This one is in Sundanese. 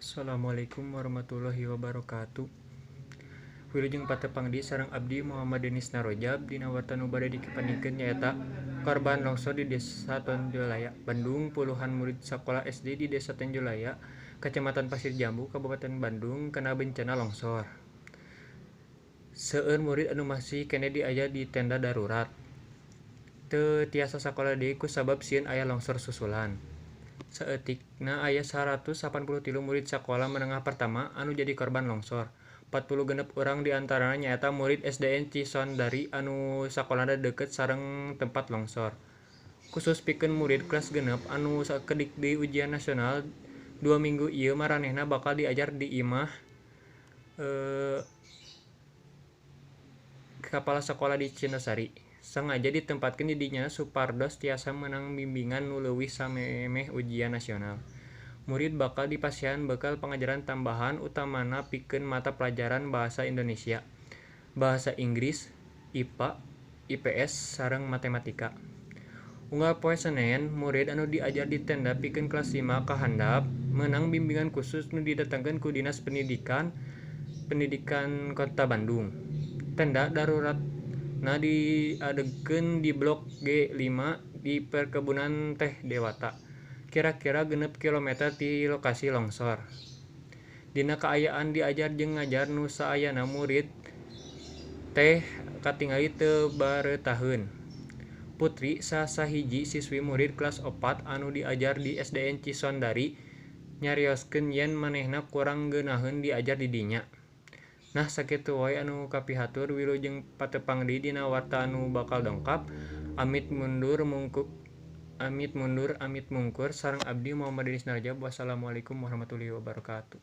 Assalamualaikum warahmatullahi wabarakatuh. Wilujeng patepang deui sareng abdi Muhammad Denis Narojab dina warta nu bade dipandingkeun nyaeta korban longsor di Desa Tenjolaya, Bandung. Puluhan murid sakola SD di Desa Tenjolaya, Kecamatan Pasir Jambu, Kabupaten Bandung kena bencana longsor. Seueur murid anu masih keneh diajar di tenda darurat. Teu tiasa sakola deui kusabab sieun aya longsor susulan. Saeutikna aya 183 murid sakola menengah pertama anu jadi korban longsor. 46 urang di antarana nyaeta murid SDN Cisondari anu sakolana deukeut sareng tempat longsor. Khusus pikeun murid kelas 6 anu sakedik deui ujian nasional 2 minggu ieu maranehna bakal diajar di imah kapala sakola di Cindasari. Sengaja ditempatkeun di dinya supados tiasa meunang bimbingan nu leuwih samemeh ujian nasional. Murid bakal dipasihan bekal pangajaran tambahan utamana pikeun mata pelajaran Bahasa Indonesia, Bahasa Inggris, IPA, IPS sareng matematika. Unggal poe Senen, murid anu diajar di tenda pikeun kelas 5 ka handap meunang bimbingan khusus nu didatangkeun ku Dinas Pendidikan Pendidikan Kota Bandung. Tenda daruratna diadegkeun di Blok G5 di Perkebunan Teh Dewata, kira-kira 6 kilometer ti lokasi longsor. Dina kaayaan diajar jeung ngajar nu saayana murid teh katingali teu baretaheun. Putri sasahiji siswi murid kelas 4 anu diajar di SDN Cisondari nyarioskeun yen manehna kurang ngeunaheun diajar di dinya. Nah, sakitu wae anu kapihatur wilujeng patepang deui dina warta anu bakal dongkap. Amit mundur mungkur amit mungkur sareng abdi Muhammad Denis Narojab. Wassalamualaikum warahmatullahi wabarakatuh.